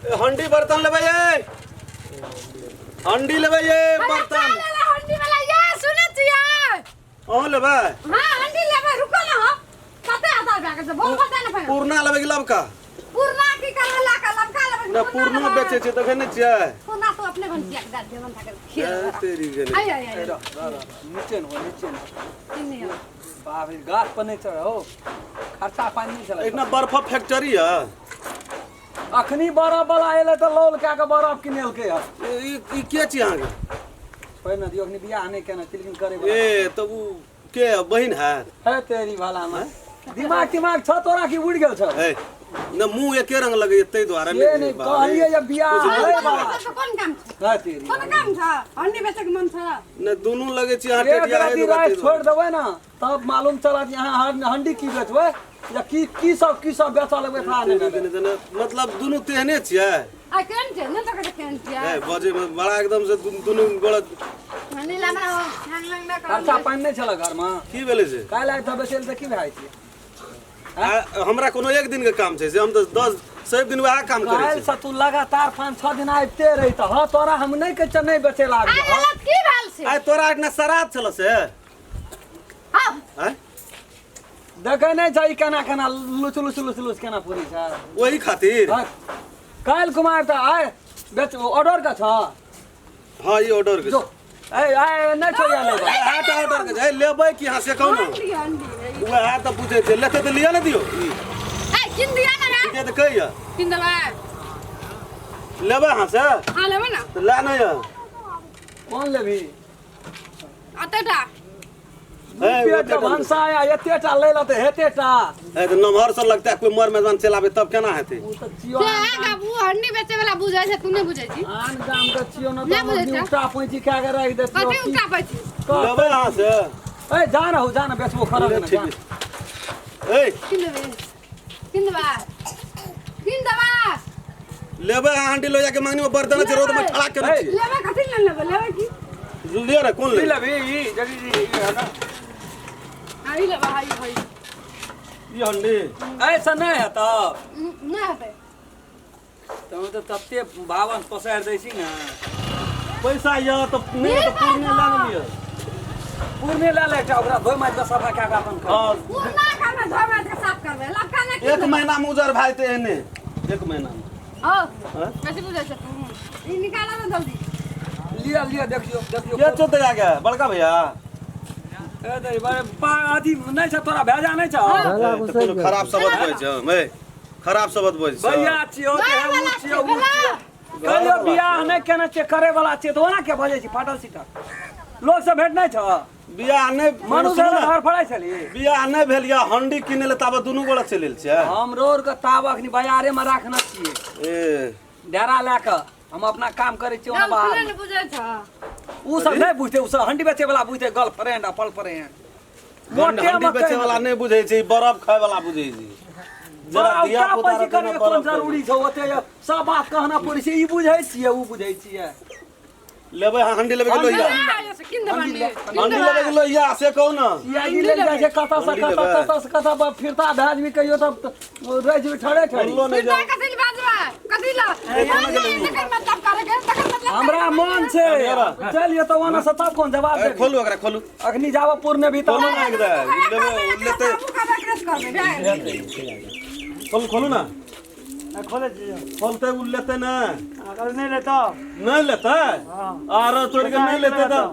ए, हंडी बर्तन लेबै ये, हंडी लेबै ये बर्तन। लेले हंडी वाला ये सुनै छियै? अहूँ लेबै? हां, हंडी लेबै। रुको ना, हम कते हजार रुपया के छै? बोल, बता ना पहिने। पुरना लेबै कि लबका? पुरना की करबै ला के, लबका लेबै। ना, पुरनो बेचै छै, देखै नहि छियै? पुरना तो अपने भनसिया के दे दियौ, भनसा के खीर। ए, तेरी गेलै। आइ आइ आइ। रह रह रह, नीचे न हो, नीचे न। किन्नी हो। बाप रे, गाछ पर नहि चढ़ हो, खर्चा पानी नहि चलै। एहिना बर्फ फैक्ट्री है। अखनी बरफ वाला एलै तऽ लौल कए कऽ बरफ किनेलकै हँ। ई ई के छी अहाँके? छोड़ि ने दियौ, अखनी बियाह नहि केने छी लेकिन करे वाला। ए, तऽ उ के बहिन है? है तेरी भला में दिमाग तिमाग छ तोरा की उड़ि गेल छ? ए, न, मुँह एके रंग लगैए ताहि दुआरे। से नहि कहलियै जे बियाह कुछ है वाला। तो कोन काम छै? है तेरी। कोन काम छ? हंडी बेचै के मन छ? नहि, दुनू लगै छी अहाँ एक टेटिया राति राति छोड़ि देबै ने तब मालूम चलत यहाँ हंडी की बेचबै या की की सब बेचऽ लगबै, था नहि भेलै। मतलब दुनू तेहने छियै? आ केहन छै? नहि तऽ कहै केहन छियै। ए, बजै मे बड़ा एकदम से दुनू गोड़ा। हंडी लाना हो हैंग लंग ना कर। खर्चा पानि नहि छलै घरमे। की भेलै से? काल्हि आबि तऽ बेचै लए तऽ की भए जेतै? आ, हमरा कोनो एक दिन के काम छै से? हम तऽ 10 सभ दिन वएह काम करै काल्हि छी। से तू लगातार 5-6 दिन आबिते रही तऽ हँ, तोरा हम नहि कहै छियै नहि बेचै लए आ आबि। गलत की भेल छै? आइ तोरा एहिठिना श्राद्ध छल से? हां। आँय? देखै नहि छै ई केना केना लुच लुच लुच लुच केना पूरी छै। ओहि खातिर। हँ, काल्हि कुमार तऽ आइ बेच ऑर्डर के छ? हँ, ई ऑर्डर के जो ए आइ नहि छोड़िया लेबै। इएह टा ऑर्डर के छै। लेबै कि अहाँ से कहू ने। हंडी हंडी। उएह तऽ पूछै छै, लेतै तऽ लिअ ने, दियौ ई। ए, किन दिया ना रे। ठीके तऽ कहैया। किन देबै? लेबै अहाँ से? हां, लेबै ना। तऽ लए नहि यऽ। कोन लेबही? अतेटा। ए, पेट ओते टा भनसा आ एते टा लै लए तऽ हेते टा। ए, तऽ नमहर से लगतै, कोइ मर मेजबान चलि आबै तब केना हेतै? ओ तऽ छियो। से बाबू, हंडी बेचे वाला बुझै छै, तू नहि बुझै छी। आन गाम के छियो ने। नहि तऽ बुझै छै। उठा पैंची कए के राखि देतियो। कथी उठा पाइ छी? लेबै अहाँ से? ए, जा ना हो, जा ना, बेचबो खरब ले, ने। ठीक जा। है। ए। किन देबै? किन देबै? किन देबै? लेबै अहाँ हंडी? लऽ जाके मांगनी में बर्तन छै, रोड में ठड़ा केने ए। छियै। लेबै? कथी ले लेबै? लेबै की? लिअ ने, कोन ई लेबै? लेबही? ई जरी ई है ना। हां, ई लेबै, हां, ई हां। ई हंडी। ऐसा नहि हेतौ। नहि हेतै। तू तऽ तते बावन पसारि दै छी ने। पैसा यऽ तऽ नहि तऽ पूर्णे लए ने लिअ। पूर्णे लए ले एकटा, ओकरा धोइ मारि कऽ सफा कए कऽ अपन कर। हँ। पुरना खाना धो मारि के साफ करबै, लबका नहि। एक महीना मे उजर भाई तऽ एहने एक महीना मे। ओ। हँ? कैसे बुझै छै तू? ई निकाला ना जल्दी। लिअ लिअ, देखियौ देखियौ। के चोते आगे बड़का भैया? ए दै बड़े अथी नहि छ तोरा, भेजा नहि छ? ए, तऽ कोनो खराब शब्द बजै छै हम? ए, खराब शब्द बजै छै? भैया छियौ तऽ हे, उ छियौ, उ छियौ। कहियो बियाह नहि केने छियै, करे वाला छियै तऽ ओना के बजै छी? फाटल सीटल लोक सब भेट नहि छ? बियाह नहि मनुष्य सुनू ने, धड़फड़ाइ छली। बियाह नहि भेल यऽ, हंडी किनै लए ताबे दुनू गोरा चलि एल छियै। हम रोड के ताब अखनी बाजारे मे राखने छियै। ए। डेरा लए कऽ हम अपना काम करै छियै ओना बाहर। नहि बुझै छ। उ सब नहि बुझतै, उ सब हंडी बेचै वाला बुझतै, गर्लफ्रेंड आ पल फ्रेंड। हंडी बेचै वाला नहि बुझै छै, ई बरफ खाय वाला बुझै छै। जरा धिया पुता पैसे रहतै ने करे कोन बरफ। जरूरी छै? ओते सब बात कहना पड़ै छै, ई बुझै छियै, उ बुझै छियै। लेबै अहाँ हंडी? लेबै कि लोहिया? किन देबै? हंडी लेबै कि लोहिया से कहू ने। सीआईडी लग जाइ छै कतऽ से हंडी कतऽ। लेबै। कतऽ से कतऽ पर फिरता भए जेबही कहियो तब रहि जेबही ठड़े ठड़ी। बोललो नहि जाउ। कथी ले बाजबै? कथी ले? तकर मतलब करे के, तकर मतलब। हमरा मन छै, चल ये तऽ ओना से तब कोन जवाब ए, देबही? खोलू ओकरा, खोलू। अखनी जाबऽ पूर्ण भी खोलू तऽ ने एकदा लेबै लेतै। खोलू, खोलू ने। खोले छियै। खोलतै उ, लेतै ने। अगर नहि लेतौ? नहि लेतै। हँ। आरो तोड़ि के नहि लेतै तऽ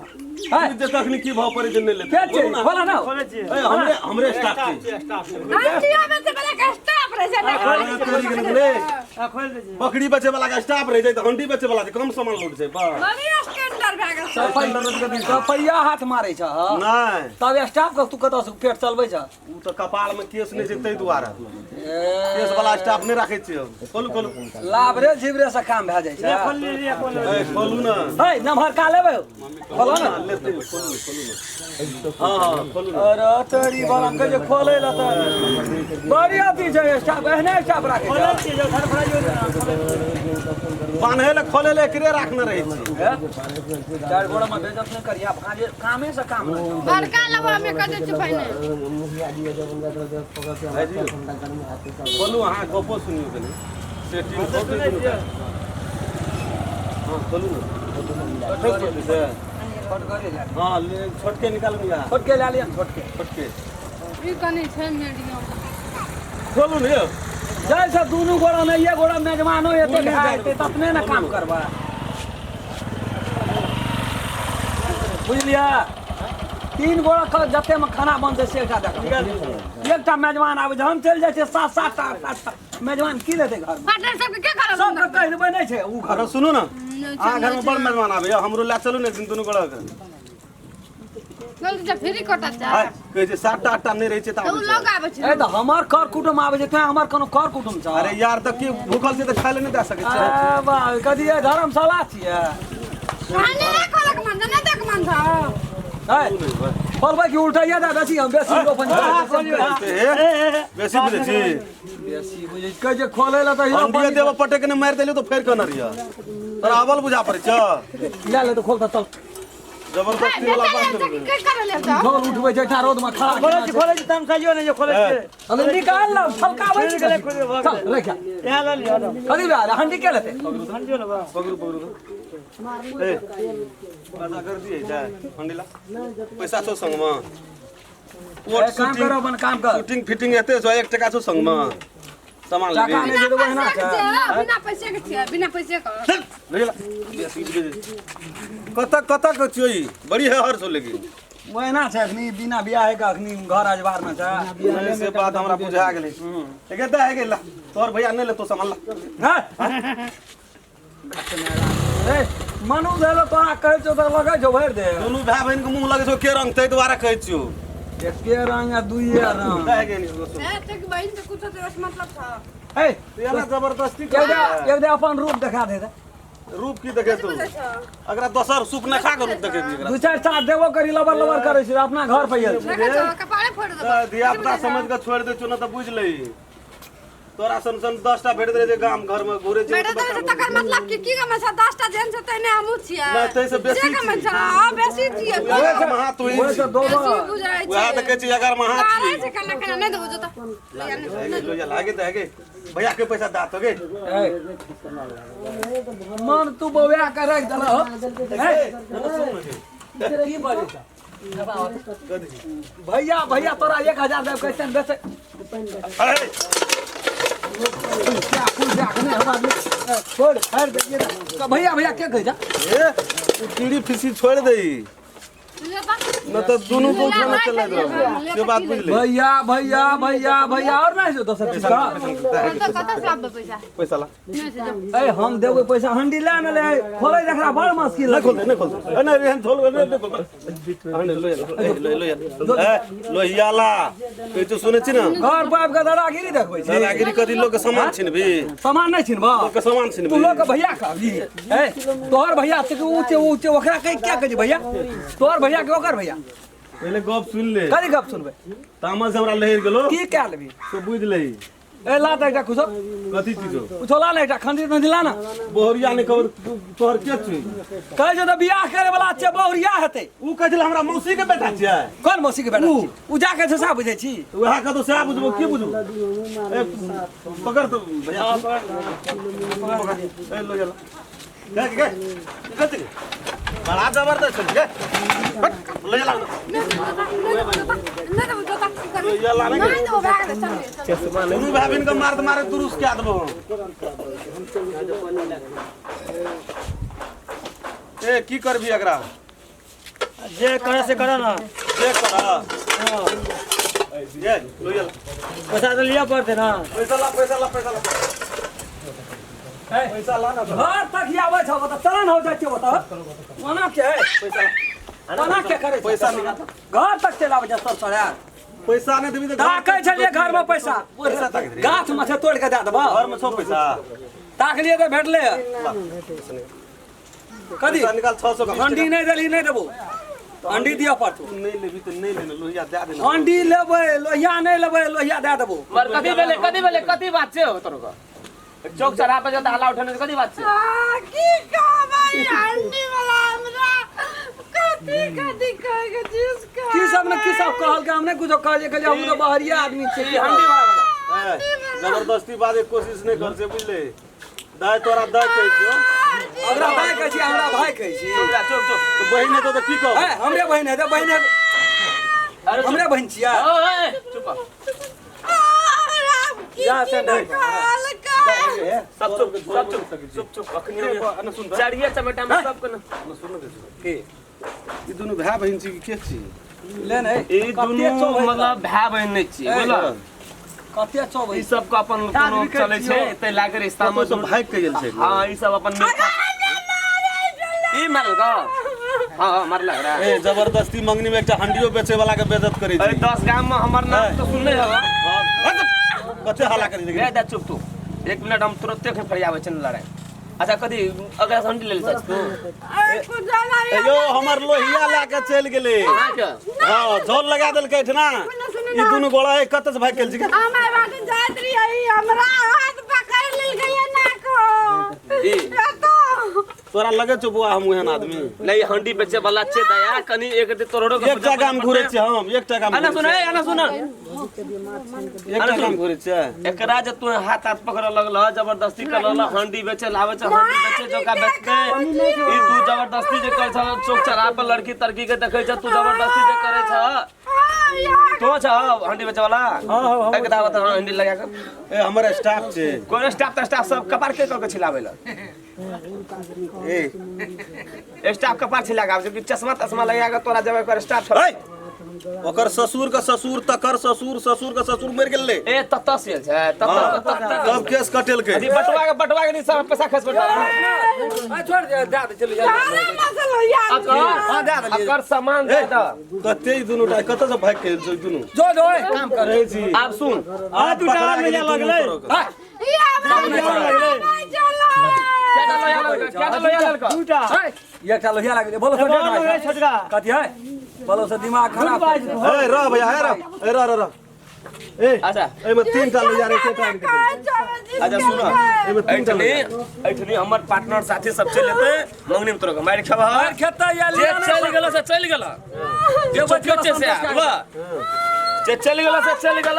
है। जे तखनी की भाव पड़ै छै, नहि लेतै। के छै? बोलू ने। खोला ना। खोले छियै। ए, हमरे हमरे स्टाफ छै। स्टाफ छै। हंडी बेचे वाला के स्टाफ रहे छै। अरे तोरी के ने। आ, खोलि दै छियै। बकरी बेचे वाला के स्टाफ रह जाए तऽ हंडी बेचे वाला के कम सामान लूट छै बस। बड़ी स्टैंडर्ड भए गेल छै। सफैया हाथ मारै छ? नहि। तब स्टाफ के तू कतऽ से पेट चलबै छ? उ तऽ कपाल में केस नहि छै ताहि दुआरे केस वाला स्टाफ नहि राखै छियै हम। खोलू, खोलू। लाभरे झिबरे से काम भए जाइ छै। खोलली रे, खोल। ए, खोलू ने। है, नमहर का लेबै? खोलो ने। लेतै, खोलू ने, खोलू ने। हँ हँ, खोलू ने। अरे तोरी बला के जे खोले ल तऽ बड़ी अथी छै स्टाफ, एहने स्टाफ राखै खोले छै। छियै, जो धड़फड़ाइयो ने। बान्है लए खोलै लए एकरे राखने रहै छी। हे? चारि गोड़ा में बेइज्जत नहि करिया, भाँजे कामे से काम नहि। बड़का लेबै, हमे कह दै छियै पहिने। खोलू, अहाँ गपो सुनियौ कनि। सेटिंग हो गेल। हाँ खोलू ना। ठोक पड़तै से। छोटकरे लए। हाँ ले छोटके निकालू ना। छोटके लए लिअ छोटके। छोटके ई कनी छै मीडियम। खोलू ने यौ। जैसे दुनू गोड़ा में ये गोड़ा मेजबानो एते भए जेतै ततने ने काम करबै। बुझलियै? 3 गोड़ा जते में खाना बनतै से एकटा देखबै। एकटा मेजबान आबै छै, हम चलि जाइ छियै 7 7 8 8 मेजबान की लेतै घरमे? पार्टनर सबके के करब? सबके कहि देबै नहि छै उ घर। अरे सुनू ना, अहाँ घरमे बड़ मेजबान आबैया, हमरो लए चलू ने एक दिन दुनू गोड़ा के। चल जे फ्री कोटा जा। हाय कहै छै 7 टा 8 टा नहि रहै छै तऽ तऽ उ आबै लोग छै। आबै छै। ए तऽ हमर कर कुटुम आबै छै, तैं हमर कोनो कर कुटुम छै? अरे यार तऽ की भूखल छै तऽ खाय लए नहि दए सकै छै। आ बा कथी ये धर्मशाला छियै? खाने नहि खोलक मन नहि देख मन छ। है खोलबै कि उल्टैया दे बेसी हम बेसी रोपन बेसी बुझै छी। बेसी बुझै छी। कहै छै खोलै लए तऽ हंडिये देबो पटक ने मारि देलियौ तऽ फेर केना रहियै? तोरा अबल बुझा पड़ै छौ। लए ले तऽ खोल तऽ चल। जबरदस्ती वाला बात करबै। के करे ले तऽ? झोल उठबै छै एकटा रौद में खड़ा। खोलै छी खोलै छी तमसाइयो नहि जे खोलै छी। अरे निकाल ल फलकाबै छी। चल रख यहाँ लऽ लिअ। कथी भेल? हंडी के लेतै? हंडियो लेबै। पकड़ू पकड़ू। ए पैसा कर दिए जाय हंडी ला। पैसा छौ संगमे। ए, काम कर अपन काम कर। शूटिंग फिटिंग एते छौ 1 टका छौ संगमे। सामान टाका लेबी। नहि देबै एना छै। बिना पैसे के छियै, बिना पैसे के। चल ले ला। बेसी बुझै कतक कतक के छियौ ई? बड़ी है हर छौ लेकिन। ओ एना छै अखनी बिना बियाह के अखनी घर अजबार में छै। से बात हमरा बुझा गेलै। एके तऽ है गेल ला। तोहर भैया नहि लेतो सामान ला। हैं? ए मनु देलो तोरा कहै छौ तऽ लगै छौ भरि दे। दुनू भाय बहिन के मुँह लगै छौ के रंग ताहि दुआरे कहै छियौ। एके रंग आ दुइये रंग। है गेल। ए तक बहिन से कुछो तेरा से मतलब छ। ए एना जबरदस्ती एक दे अपन रूप देखा दे। रूप की देखे तू? अगरा दोसर सूप न खा के रूप देखेबी एकरा। 2-4 चार देबो करी लबर लबर करै छै अपना घर पर आयल छै। देखै छौ कपाड़े फोड़ देबो। धिया पुता समझ के छोड़ि दै छौ न तऽ बुझि लही। तोरा सन सन 10 टा भेट रहै छै गाम घर में घुरै छै। बेटा तऽ तकर मतलब की की गमे छ 10 टा जेन छ तने हमहु छियै। नहि तै से बेसी से गमे छ हां बेसी छियै। वएह महा तू ही ओहिसँ दोबर बेसी बुझाइ छै। वएह तऽ कहै छी अगर महा तारै छी। छै कना कना नहि देबो जो तऽ। लोहिया लागे तऽ हेगे भैया के पैसा दा तो गे। ए मन तू बौआ के राखि देलह हो। ए की बजै छ? भैया भैया तोरा 1000 देब कैसे बेचे? छोड़ फाड़ दे भैया। भैया के कहै जा? ए उ कीड़ी फिसी छोड़ दे न तऽ दुनू को उठाना चला दे से बात बुझ ले। भैया भैया भैया भैया और नहीं छौ दोसर चीज का? कत कत से लाबबै पैसा? पैसा ला। नहि छै जो। ए हम देबै पैसा हंडी ले ने ले खोलै देखरा बड़ मुश्किल। नहीं खोलते नहीं खोलते। ए नहीं एहन खोल नहीं खोल। ले ले ए लोहिया ला कहै छौ सुनै छी ने? घर पर आबि के दादागिरी देखबै छी। दादागिरी कदी लोग के सामान छिनबी? सामान नहि छिनबह। लोग के सामान छिनबी। तू लोग के भैया कहबी? ए तोहर भैया छै कि ऊ छै ऊ छै ओकरा कहि क्या कहै छै भैया? तोहर भैया के ओकर भैया? पहिले गप सुन ले। कथी गप सुनबै? तामस हमरा लहरि गेलो। की कए लेबी? से बुझ लही। ए ला तऽ एकटा कुछो। कथी चीज हो? कुछो ला ने एकटा खंडी तंडी ला ना। बहुरिया नहि कहब तोहर के छी? कहै छौ तऽ बियाह करे वाला छै बहुरिया हेतै। ऊ कहै छलै हमरा मौसी के बेटा छियै। कोन मौसी के बेटा छी? ऊ जा के छै सएह बुझै छी। वएह कहतो सएह बुझबो की बुझबो? ए पकड़ तो भैया। पकड़। ए लो जला। गे गे कथी बड़ा जबरदस्त छै गे। ले जला। नहि देबो जो तऽ की करबै? लोहिया ला ने नहि देबो भए गेलै चल चल। दुनू भाय बहिन के मारत मारे दुरुस्त कए देबो। ए की करबी एकरा? जे करे से करे ना। जे कर। ये लोहिया ला। पैसा तऽ लिअ पड़तै ना। पैसा ला पैसा ला पैसा ला। पैसा ला ना। घर तक आबै छौ तऽ चलन हो जाइ छै ओतऽ। ओना के है? पैसा ला। ओना के करै छै? पैसा निकाल। घर तक चलि आबै छै सर सड़ायल। पैसा नहि देबी तऽ ताकै छलियै घर में पैसा। पैसा ताक दे। गाछ में छै तोड़ि के दए देबऽ। घर में छौ पैसा। ताकलियै तऽ भेटलै। कथी? पैसा निकाल 620। हंडी नहि देलही नहि देबौ। हंडी दिअ पड़तौ। नहि लेबी तऽ नहि लेने लोहिया दए देना। हंडी लेबै लोहिया नहि लेबै लोहिया दए देबौ। मर कथी भेलै कथी भेलै कथी बात छै हो तोरो के? चौक चढ़ा पर जब हल्ला उठेने कथी बात छै? की कहबै हंडी वाला हमरा कथी कथी कहै के चीज की सब ने की सब कहलकै हम नहि कुछो कहलियै कहलियै हम तऽ बाहरिया आदमी छियै। हंडी वाला। जबरदस्ती बाजे कोशिश नहीं कर से बुझले दाय तोरा दाय कहै छियो हमरा भाई कहै छी हमरा भाई कहै छी चुप चुप तो बहिन है तो की कहब ए हमरे बहिन है त बहिन है अरे हमरे बहिन छिया ओए चुप जा से नहीं सब चुप सब चुप चुप चुप अखनी सुन चारिया चमेटा में सब के सुन के ई दुनु भाई बहिन छी के छी ले नै ई दुनु मतलब भाई बहिन नै छी बोला कते चोबै ई सब के अपन कोनो चलै छै एते लागे रिश्ता में सब भाग के गेल छै हां ई सब अपन ई मारल का हां हां मारल रे ए जबरदस्ती मंगनी में एकटा हंडियो बेचे वाला के बेइज्जत करै अरे छै 10 गाम में हमर नाम तो सुनले हवा कते हल्ला करै छै ए दा चुप तू एक मिनट हम तुरंते के फरियाबै छै लड़ाई अच्छा कथी अगला हंडी ले ले तू ए यो हमर लोहिया ला के चल गेलै हां के हां झोल लगा देलकै ठना ई दुनु गोड़ा ए कत से भाग गेल छै हमार बाटे जात रही हमरा हाथ पकड़ लेल गई ना को ई तो तोरा लगे छौ बुआ हम ओहन आदमी नहीं हंडी बेचे वाला छे दया कनी एक दे तोरो के एकटा गाम घुरै छी हम एकटा गाम आना सुन ए आना सुन एकटा गाम घुरै छियै एकरा जे तू हाथ हाथ पकड़ लगल जबरदस्ती कर लगल हंडी बेचे लावे छ हंडी बेचे जोका बेचते ई तू जबरदस्ती जे करै छ चौक चौराहा पर लड़की तड़की के देखै छ तू जबरदस्ती जे करै छ तो छ हंडी बेचे वाला हां एक दावा त हंडी लगा के ए हमर स्टाफ छै कोन स्टाफ त स्टाफ सब कपार के क के छिलावे ल ए स्टाफ कपार छिला के आबै छै चश्मा तस्मा लगा के तोरा जब कर स्टाफ ए ओकर ससुर का ससुर तकर ससुर ससुर का ससुर मर गेलै ए तत्त से छै तत्त तत्त सब केस कटेलकै अभी बटुआ के नहीं सब पैसा खर्च बटुआ आ छोड़ दे दे दे चल जा अकर हां दे दे अकर सामान दे द कते दुनु टा कत से भाग गेल छै दुनु जो जो काम कर रहै छी आब सुन आ दूटा मिला लगलै ई हमरा क्या लोया ललका दूटा एकटा लोहिया लागले बोलो एगो छोटका कथी है बोलो से दिमाग खराब ए रह भैया ए रह ए रह रह ए अच्छा एमे तीन टा लोहिया रे एकटा आनि के अच्छा सुन एमे तीन टा ऐठनी हमर पार्टनर साथी सब चल जेते मंगनी में तोरा के मार खेबह मार खेता या जे चल गेल से चल गेल जे बच गेल से बुझला जे चल गेल से चल गेल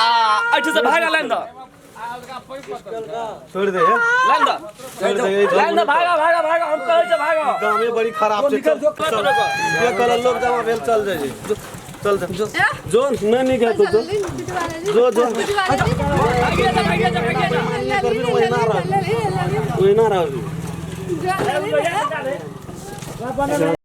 आ ऐठ से भागा लाइन द छोड़ दे लाइन द छोड़ दे लाइन द भागा भागा भागा हम कहै छै भागा गांव में बड़ी खराब छै निकल जो ये कल लोग जमा भेल चल जाय चल जा जो नहीं नहीं गया तो जो जो वही ना रह।